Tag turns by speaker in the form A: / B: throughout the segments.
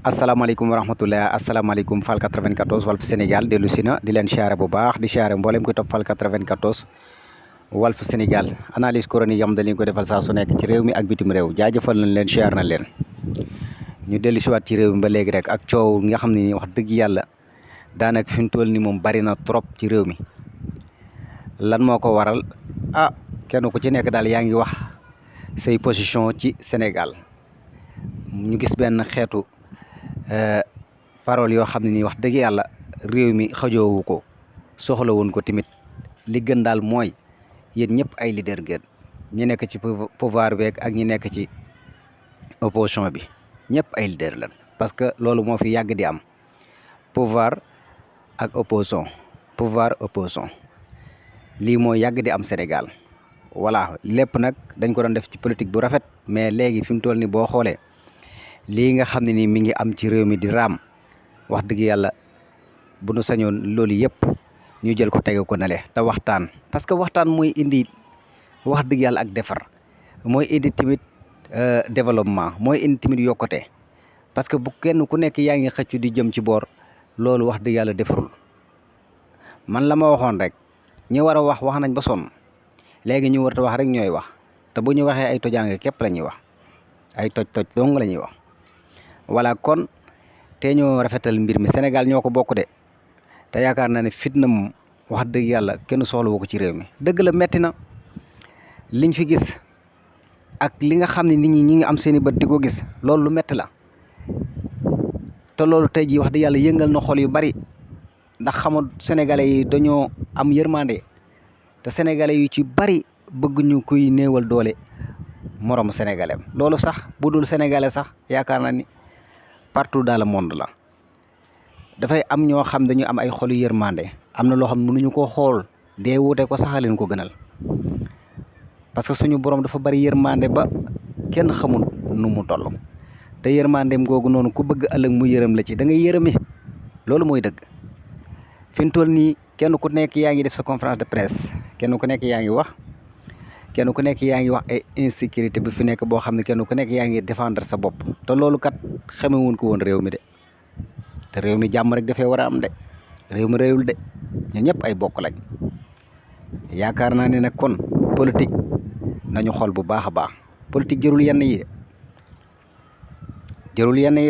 A: asalaamaaleykum wa rahmatulah asalaamaaleykum Fall 94 Walf Sénégal dellu si na di leen siyaare bu baax di siyaare mboolem koy topp Fall 94 Walf Sénégal analyse chronique yam da leen ko defal saa su nekk ci réew mi ak bitim réew jaajëfal nañ leen siyaar na leen ñu dellu siwaat ci réew mi ba léegi rek ak coow nga xam ne ni wax dëgg yàlla daanaka fi mu toll ni moom bari na trop ci réew mi lan moo ko waral kenn ku ci nekk daal yaa ngi wax say position ci Sénégal ñu gis benn xeetu parole yoo xam ne nii wax dëgg yàlla réew mi xajoowu ko soxla woon ko tamit li gën daal mooy yéen ñëpp ay leader ngeen ñi nekk ci pouvoir beeg ak ñi nekk ci opposition bi ñëpp ay leader lan parce que loolu moo fi yàgg di am pouvoir ak opposition lii moo yàgg di am Sénégal voilà lépp nag dañ ko doon def ci politique bu rafet mais léegi fi mu toll ni boo xoolee lii nga xam ne ni mi ngi am ci réew mi di raam wax dëgg yàlla bu nu sañoon loolu yëpp ñu jël ko tege ko nale te waxtaan parce que waxtaan mooy indi wax dëgg yàlla ak defar mooy indi tamit développement mooy indi tamit yokkute parce que bu kenn ku nekk yaa ngi xëccu di jëm ci boor loolu wax dëgg yàlla defarul man la ma waxoon rek ñi war a wax nañ ba sonn léegi ñu war a wax rek ñooy wax te bu ñu waxee ay tojaange képp la ñuy wax ay toj dong la ñuy wax. voilà kon te ñoo rafetal mbir mi Sénégal ñoo ko bokk de te yaakaar naa ne fitna moom wax dëgg yàlla kenn soxlawu ko ci réew mi dëgg la metti na liñ fi gis ak li nga xam ne nit ñi ngi am seeni bët di ko gis loolu lu metti la te loolu tey jii wax dëgg yàlla yëngal na xol yu bari ndax xamul sénégalais yi dañoo am yërmande te sénégalais yu ci bari bëgg ñu kuy néewal doole moroom sénégalais loolu sax bu dul sénégalais sax yaakaar naa ni partout dans le monde la dafay am ñoo xam dañu am ay xolu yërmande am na loo xam mënuñu koo xool dee wuute ko saxaleen ko gënal parce que suñu borom dafa bari yërmande ba kenn xamul nu mu toll te yërmandeem googu noonu ku bëgg ëllëg mu yërëm la ci da ngay yërëmi loolu mooy dëgg fi mu toll nii kenn ku nekk yaa ngi def sa conférence de presse kenn ku nekk yaa ngi wax ay insécurité bi fi nekk boo xam ne kenn ku nekk yaa ngi défendre sa bopp te loolu kat xamewuñ ko woon réew mi de te réew mi jàmm rek dafee war a am de réew mi réewul de ñu ñëpp ay bokk lañ yaakaar naa ne nag kon politique nañu xool bu baax a baax politique jërul yenn yi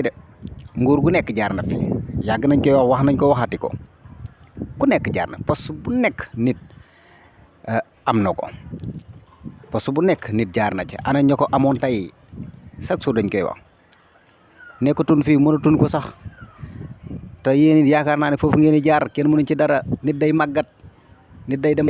A: de nguur gu nekk jaar na fi yàgg nañ koy wax nañ ko waxati ko ku nekk jaar na poste bu nekk nit am na ko poste bu nekk nit jaar na ci ana ña ko amoon tey chaque jour dañ koy wax nekkatun fii mënatun ko sax te yéen it yaakaar naa ne foofu ngeen di jaar kenn mënuñ ci dara nit day màggat nit day dem